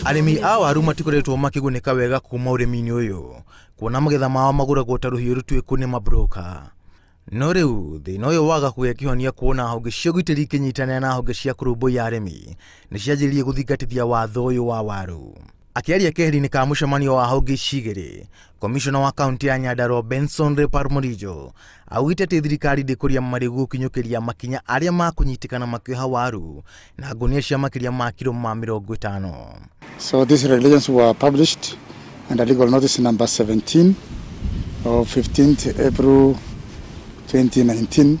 Arĩmi a waru matikoretwo makĩgunĩka wega kuma ũrĩmi-inĩ ũyũ kuona magetha mao magũragwo ta rũhiũ rũtuĩku nĩ mabroka. No rĩu thĩna ũyũ waga kũgĩa kĩhonia kuona honge cia ũgitĩri ikĩnyitanĩra na honge cia kũrũmbũiya arĩmi nĩ cianjĩrĩirie gũthingatithia watho ũyũ wa waru. Akĩaria keheri-inĩ ka mũcemanio wa honge ici igĩrĩ, komishona wa kaunti ya Nyandarua Benson Repar Morijo augĩte atĩ thirikari ndĩkũria marĩgu gũkinyũkĩria makinya arĩa makũnyitĩkana makĩoha waru na ngũnia cia makĩria ma kiro ma 50. So these regulations were published under legal notice number 17 of 15th April 2019,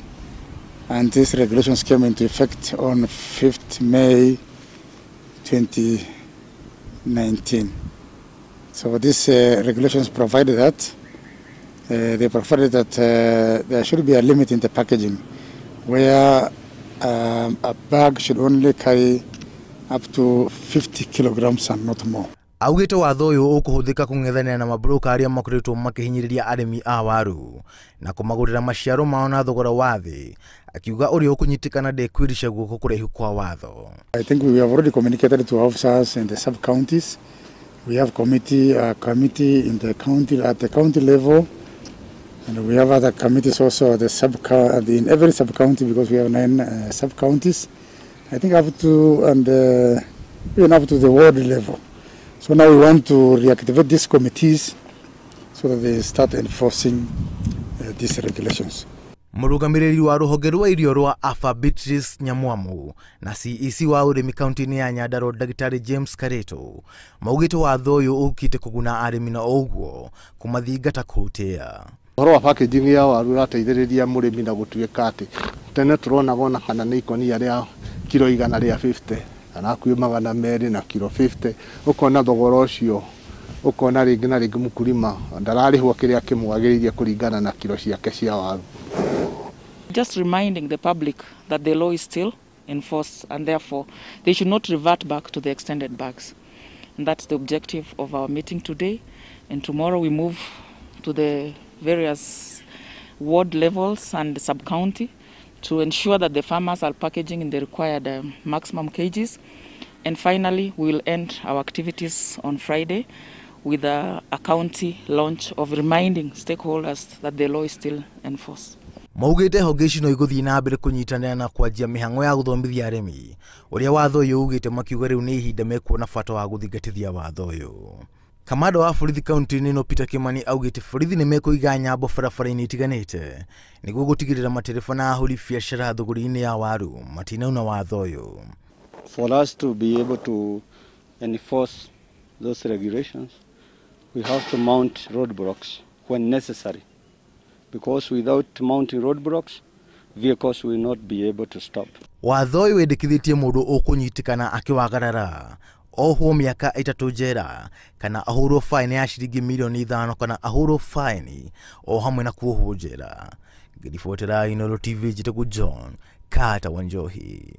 and these regulations came into effect on 5th May 2019. So these regulations provided that there should be a limit in the packaging, where a bag should only carry up to 50 kilograms and not more. Augĩte watho ũyũ ũkũhũthĩka kũng'ethanĩra na mabroka arĩa makoretwo makĩhinyĩrĩria arĩmi a waru na kũmagũrĩra maciaro mao na thogora wa thĩ, akiuga ũrĩa ũkũnyitĩkana ndekwĩrica guoko kũraihu kwa watho. I think we have already communicated to officers in the sub-counties. We have committee in the county, at the county level, and we have other committees also at the in every sub-county, because we have 9 sub-counties. I think up to and even up to the ward level. So now we want to reactivate these committees so that they start enforcing these regulations. Mũrũgamĩrĩri wa rũhonge rwa irio rwa AFA Beatrice Nyamwamu na CEC wa ũrĩmi kaunti-inĩ ya Nyandarua Ndagĩtarĩ James Kareto maugĩte watho ũyũ ũkĩte kũguna arĩmi na ũguo kũmathingata kũũtĩa. Ũhoro wa packaging ya waru ũrateithĩrĩria mũrĩmi na gũtuĩka atĩ tene tũronaga ona kana nĩ ikũnia rĩa kiro 150 kana hakuhĩ 200 na kiro 50, ũkona thogora ũcio ũkona rĩngĩ na rĩngĩ mũkulima ndararĩhwo kĩrĩa kĩmwagĩrĩire kũringana na kiro ciake cia waru. Just reminding the public that the law is still in force and therefore they should not revert back to the extended bags. And that's the objective of our meeting today. And tomorrow we move to the various ward levels and sub-county to ensure that the farmers are packaging in the required maximum cages. And finally, we will end our activities on Friday with a county launch of reminding stakeholders that the law is still in force. Maugĩte honge ici no igũthiĩ na mbere kũnyitanĩra na kwanjia mĩhang'o ya gũthomithia arĩmi ũrĩa watho ũyũ ugĩte, makiuga rĩu nĩ ihinda mekuona bata wa gũthingatithia watho ũyũ. Kamanda wa borithi kaunti-inĩ ĩno Peter Kimani augĩte borithi nĩ mekũiga nyambo barabara-inĩ itiganĩte nĩguo gũtigĩrĩra matereba na ahũri biacara thũgũrĩ-inĩ ya waru matinauna watho ũyũ. For us to be able to enforce those regulations, we have to mount roadblocks when necessary, because without mounting roadblocks, vehicles will not be able to stop. Watho ũyũ wendekithĩtie mũndũ ũkũnyitĩkana akĩwagarara ohwo mĩaka 3 njera kana ahũrwo faini ya ciringi milioni 5 kana ahũrwo faini o hamwe na kuohwo njera. Ngĩribotera Inooro TV, njĩtagwo John Carter Wanjohi.